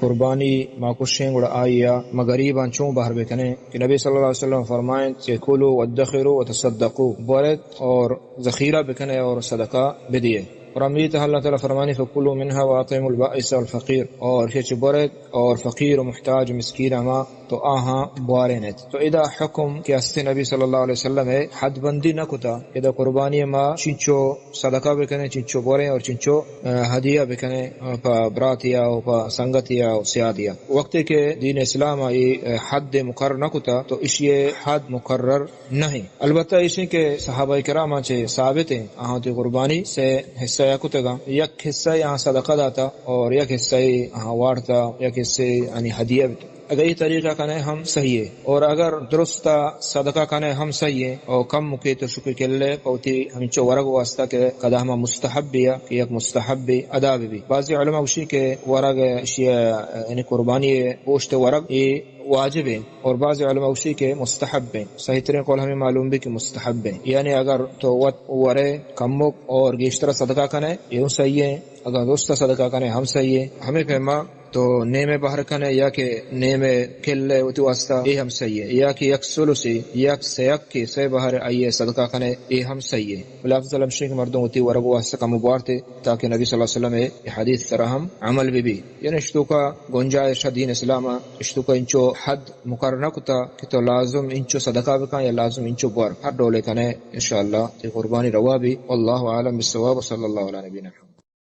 قربانی ما کشیں گڑا آئی ءَ ما غریباں چون بہر بکنیں کہ نبی صلی اللہ علیہ وسلم فرمائیں کہ کلوا وادخروا وتصدقوا، بورت اور ذخیرہ بکنے اور صدقہ بدیے۔ اور ہمے تہا اللہ تعالی فرمانی فکلوا منها واطعموا البائس والفقیر، اور کہ چہ بورت اور فقیر و محتاج و مسکین ہما تو آہاں بوارینت۔ تو ادا حکم کہ است نبی صلی اللہ علیہ وسلم ءَ حد بندی نہ کتا، ادا قربانی ما چنچو صدقہ بکنیں، چنچو بوریں اور چنچو، آ، ہدیہ بکنیں، آ، پہ براتیا و پہ سنگتیا و سیادیا۔ وقتی کہ دین اسلام ءَ اے، آ، حد مقرر نہ کتا تو اشی حد مقرر نہ ایں۔ البتہ ایشیں کہ صحابہ کرام چہ ثابت ایں، آہاں وتی قربانی سے حصہ ءَ کتگاں، یک حصہ آہاں صدقہ داتا اور یک حصہ آہاں وارتا، یک حصہ یعنی ہدیہ بیتا۔ اگر اے طریقہ کنے ہم صحیح ایں، اور اگر درست صدقہ کنے ہم صحیح ایں، اور کم مکے تو شکر کلے پہ وتی ہمینچو ورگ واسطہ کہ کدا ہما مستحب یا کہ یک مستحب ادا بی۔ بعضی علماء گوشی کہ ورگ اشی یعنی قربانی گوشت ورگ اے واجب ایں، اور بعض علماء گوشی کہ مستحب ایں۔ صحیح ترین قول ہمے معلوم بی کہ مستحب ایں، یعنی اگر تو وت ورے کمک اور گیشتر صدقہ کنے، اے ہم صحیح ایں، اگر درست صدقہ کنے ہم صحیح ایں۔ ہمے پیما تو نیمے بہر کنے یا کہ نیمے کلے وتی واسطہ، اے ہم صحیح ایں، یا کہ یک ثلثے، یک سیکے، سے بہر آئی صدقہ کنے، اے ہم صحیح ایں۔ بلے افضل ہمیش ایں کہ مردم وتی ورگ واسطہ کم بوارتے تاکہ نبی صلی اللہ علیہ وسلم ءِ حدیث سرا ہم عمل بی بی۔ یعنی اشتوکا گنجائش دین اسلام ءَ، اشتوکا انچو حد مقرر نہ کتا کہ تو لازم انچو صدقہ بکن یا لازم انچو بور، ہر ڈولے کنے انشاءاللہ تی قربانی روا بی۔ واللہ اعلم بالصواب، وصلی اللہ علی نبینا محمد۔